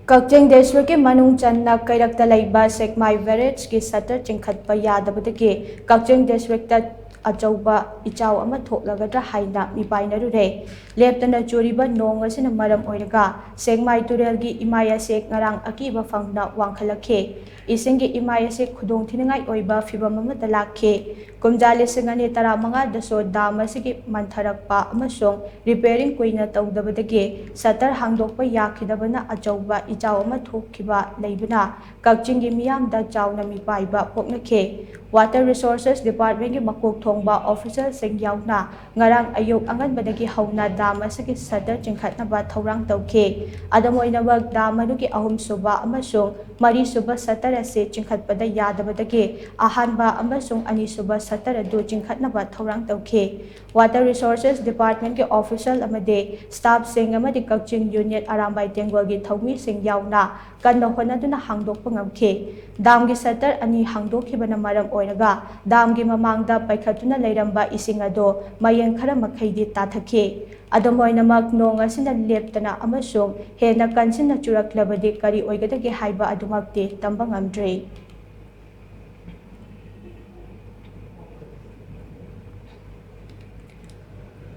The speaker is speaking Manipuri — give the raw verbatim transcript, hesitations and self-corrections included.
ꯀꯛꯆꯤꯡ ꯗꯤꯁꯇ꯭ꯔꯤꯛꯀꯤ ꯃꯅꯨꯡ ꯆꯟꯅ ꯀꯩꯔꯛꯇ ꯂꯩꯕ ꯁꯦꯛꯃꯥꯏ ꯕꯦꯔꯦꯖꯀꯤ ꯁꯇꯔ ꯆꯤꯡꯈꯠꯄ ꯌꯥꯗꯕꯗꯒꯤ ꯀꯛꯆꯤꯡ ꯗꯤꯁꯇ꯭ꯔꯤꯛꯇ ꯑꯆꯧꯕ ꯏꯆꯥꯎ ꯑꯃ ꯊꯣꯛꯂꯒꯗ꯭ꯔꯥ ꯍꯥꯏꯅ ꯃꯤꯄꯥꯏꯅꯔꯨꯔꯦ꯫ ꯂꯦꯞꯇꯅ ꯆꯨꯔꯤꯕ ꯅꯣꯡ ꯑꯁꯤꯅ ꯃꯔꯝ ꯑꯣꯏꯔꯒ ꯁꯦꯛꯃꯥꯏ ꯇꯨꯔꯦꯜꯒꯤ ꯏꯃꯥꯏ ꯑꯁꯤ ꯉꯔꯥꯡ ꯑꯀꯤꯕ ꯐꯪꯅ ꯋꯥꯡꯈꯠꯂꯛꯈꯤ꯫ ꯏꯁꯤꯡꯒꯤ ꯏꯃꯥꯏ ꯑꯁꯤ ꯈꯨꯗꯣꯡꯊꯤꯅꯤꯡꯉꯥꯏ ꯑꯣꯏꯕ ꯐꯤꯚꯝ ꯑꯃꯗ ꯂꯥꯛꯈꯤ꯫ ꯀꯨꯝꯖꯥ ꯂꯤꯁꯤꯡ ꯑꯅꯤ ꯇꯔꯥꯃꯉꯥꯗꯁꯨ ꯗꯥꯝ ꯑꯁꯤꯒꯤ ꯃꯟꯊꯔꯛꯄ ꯑꯃꯁꯨꯡ ꯔꯤꯄꯦꯌꯔꯤꯡ ꯀꯨꯏꯅ ꯇꯧꯗꯕꯗꯒꯤ ꯁꯇꯔ ꯍꯥꯡꯗꯣꯛꯄ ꯌꯥꯈꯤꯗꯕꯅ ꯑꯆꯧꯕ ꯏꯆꯥꯎ ꯑꯃ ꯊꯣꯛꯈꯤꯕ ꯂꯩꯕꯅ ꯀꯛꯆꯤꯡꯒꯤ ꯃꯤꯌꯥꯝꯗ ꯆꯥꯎꯅ ꯃꯤꯄꯥꯏꯕ ꯄꯣꯛꯅꯈꯤ꯫ ꯋꯥꯇꯔ ꯔꯤꯁꯣꯔꯁꯦꯁ ꯗꯤꯄꯥꯔꯠꯃꯦꯟꯒꯤ ꯃꯀꯣꯛ ꯊꯣꯡꯕ ꯑꯣꯐꯤꯁꯤꯌꯦꯜꯁꯤꯡ ꯌꯥꯎꯅ ꯉꯔꯥꯡ ꯑꯌꯨꯛ ꯑꯉꯟꯕꯗꯒꯤ ꯍꯧꯅ ꯗꯥꯝ ꯑꯁꯤꯒꯤ ꯁꯇꯔ ꯆꯤꯡꯈꯠꯅꯕ ꯊꯧꯔꯥꯡ ꯇꯧꯈꯤ꯫ ꯑꯗꯨꯝ ꯑꯣꯏꯅꯃꯛ, ꯗꯥꯝ ꯑꯗꯨꯒꯤ ꯑꯍꯨꯝꯁꯨꯕ ꯑꯃꯁꯨꯡ ꯃꯔꯤꯁꯨꯕ ꯁꯇꯔ ꯑꯁꯤ ꯆꯤꯡꯈꯠꯄꯗ ꯌꯥꯗꯕꯗꯒꯤ ꯑꯍꯥꯟꯕ ꯑꯃꯁꯨꯡ ꯑꯅꯤꯁꯨꯕ ꯁꯇꯔ ꯑꯗꯨ ꯆꯤꯡꯈꯠꯅꯕ ꯊꯧꯔꯥꯡ ꯇꯧꯈꯤ꯫ ꯋꯥꯇꯔ ꯔꯤꯁꯣꯔꯁꯦꯁ ꯗꯤꯄꯥꯔꯠꯃꯦꯟꯒꯤ ꯑꯣꯐꯤꯁꯤꯌꯦꯜ ꯑꯃꯗꯤ ꯁ꯭ꯇꯥꯐꯁꯤꯡ ꯑꯃꯗꯤ ꯀꯛꯆꯤꯡ ꯌꯨꯅꯤꯠ ꯑꯔꯥꯝꯕꯥꯏ ꯇꯦꯡꯒꯣꯜꯒꯤ ꯊꯧꯃꯤꯁꯤꯡ ꯌꯥꯎꯅ ꯀꯟꯅ ꯍꯣꯠꯅꯗꯨꯅ ꯍꯥꯡꯗꯣꯛꯄ ꯉꯝꯈꯤ꯫ ꯗꯥꯝꯒꯤ ꯁꯇꯔ ꯑꯅꯤ ꯍꯥꯡꯗꯣꯛꯈꯤꯕꯅ ꯃꯔꯝ ꯑꯣꯏꯔꯒ ꯗꯥꯝꯒꯤ ꯃꯃꯥꯡꯗ ꯄꯩꯈꯠꯇꯨꯅ ꯂꯩꯔꯝꯕ ꯏꯁꯤꯡ ꯑꯗꯨ ꯃꯌꯦꯡ ꯈꯔ ꯃꯈꯩꯗꯤ ꯇꯥꯊꯈꯤ꯫ ꯑꯗꯨꯝ ꯑꯣꯏꯅꯃꯛ, ꯅꯣꯡ ꯑꯁꯤꯅ ꯂꯦꯞꯇꯅ ꯑꯃꯁꯨꯡ ꯍꯦꯟꯅ ꯀꯟꯁꯤꯟꯅ ꯆꯨꯔꯛꯂꯕꯗꯤ ꯀꯔꯤ ꯑꯣꯏꯒꯗꯒꯦ ꯍꯥꯏꯕ ꯑꯗꯨꯃꯛꯇꯤ ꯇꯝꯕ ꯉꯝꯗ꯭ꯔꯤ꯫